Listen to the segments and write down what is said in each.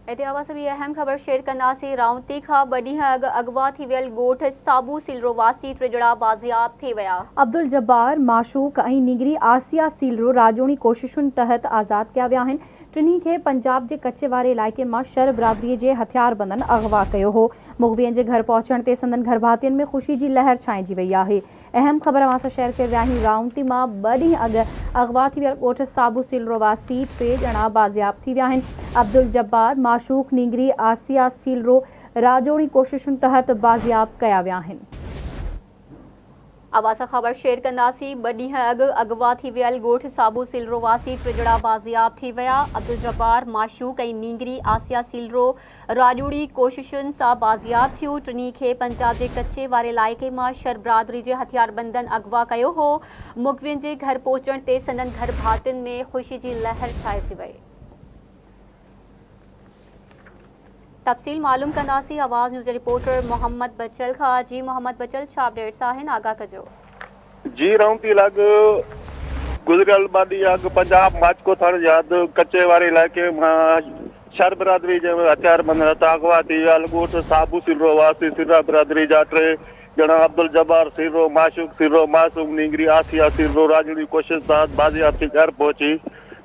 هتي اوهان سان ٻي اهم خبر شيئر ڪنداسين، رائونتي کان ٻه ڏينهن اڳ اغوا ٿي ويل ڳوٺ صابو سيلرو واسي ٽيڄڙا بازياب ٿي ويا. عبدالجبار، معشوق ۽ نينگري آسيا سيلرو راڄوڻي ڪوششن تحت آزاد ڪيا ويا آهن. ٽنهي کي پنجاب جي ڪچي واري علائقي مان شر برادري جي هٿياربندن اغوا ڪيو هو. مغوين جي گهر پهچڻ تي سندن گهرڀاتين ۾ خوشي جي لهر ڇانئجي وئي آهي. اهم خبر اوهان سان شيئر ڪري رهيا آهيون رائونتي مان ٻه ڏينهن اڳ اغوا ٿي ويل ڳوٺ صابو سيلرو واسي ٽي ڄڻا بازياب ٿي ويا آهن عبدالجبار، معشوق نينگري، آسيا سيلرو راڄوڻي ڪوششن تحت بازياب ڪيا ويا آهن. اوهان سان خبر شيئر ڪنداسين ٻه ڏينهن اڳ اغوا ٿي ويل ڳوٺ صابو سيلرو واسي ٽيڄڙا بازياب ٿي ويا عبدالجبار، معشوق ۽ نينگري آسيا سيلرو راڄوڙي ڪوششن سان بازياب ٿيون، ٽنهي کي پنجاب جي ڪچي واري علائقي مان شر برادري جي هٿياربندن اغوا ڪيو هو، مغوين جي گهر پهچڻ تي سندن گهر ڀاتين ۾ خوشي جي لهر ڇانئجي وئي. تفصيل معلوم ڪنداسين آواز نيوز جي رپورٽر محمد بچل کان، جي محمد بچل ڇا اپڊيٽس آهن آگاهه ڪجو. جي رونتي لڳ گذريل ٻه ڏينهن اڳ پنجاب ماچڪو ٿاڻي جي حد ڪچي واري علائقي مان شر برادري جي هٿياربندن هٿان اغوا ٿي ويل ڳوٺ صابو سيلرو واسي سيلرا برادري جا ٽي ڄڻا عبدالجبار سيلرو، معشوق سيلرو، معصوم نينگري آسيه سيلرو راڄوڻي ڪوشش تحت بازياب ٿي گهر پهچي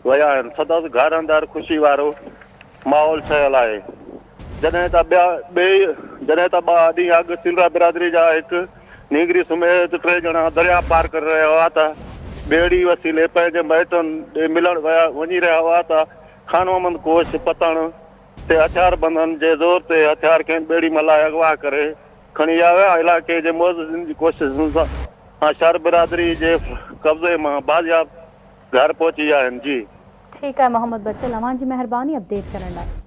ويا آهن سندس گهر اندر خوشي وارو ماحول ڇانيل آهي جڏهن ته ٻيا ٻئي جڏهن ته ٻه ڏينهن اڳ سيلرا برادري جا هڪ نينگري سميت ٽي ڄڻا درياء پار ڪري رهيا هئا ته ٻيڙي وسيلي پنهنجي مائٽن ڏي ملڻ ويا وڃي رهيا هئا ته خان محمد ڪوش پتڻ تي هٿياربندن جي زور تي هٿيار کين ٻيڙي مان لاهي اغوا ڪري کڻي ويا هئا علائقي جي معززين جي ڪوششن سان شر برادري جي قبضي مان بازياب گهر پهچي ويا آهن جي. ٺيڪ آهي محمد بچل اوهان جي مهرباني اپڊيٽ ڪرڻ لاء.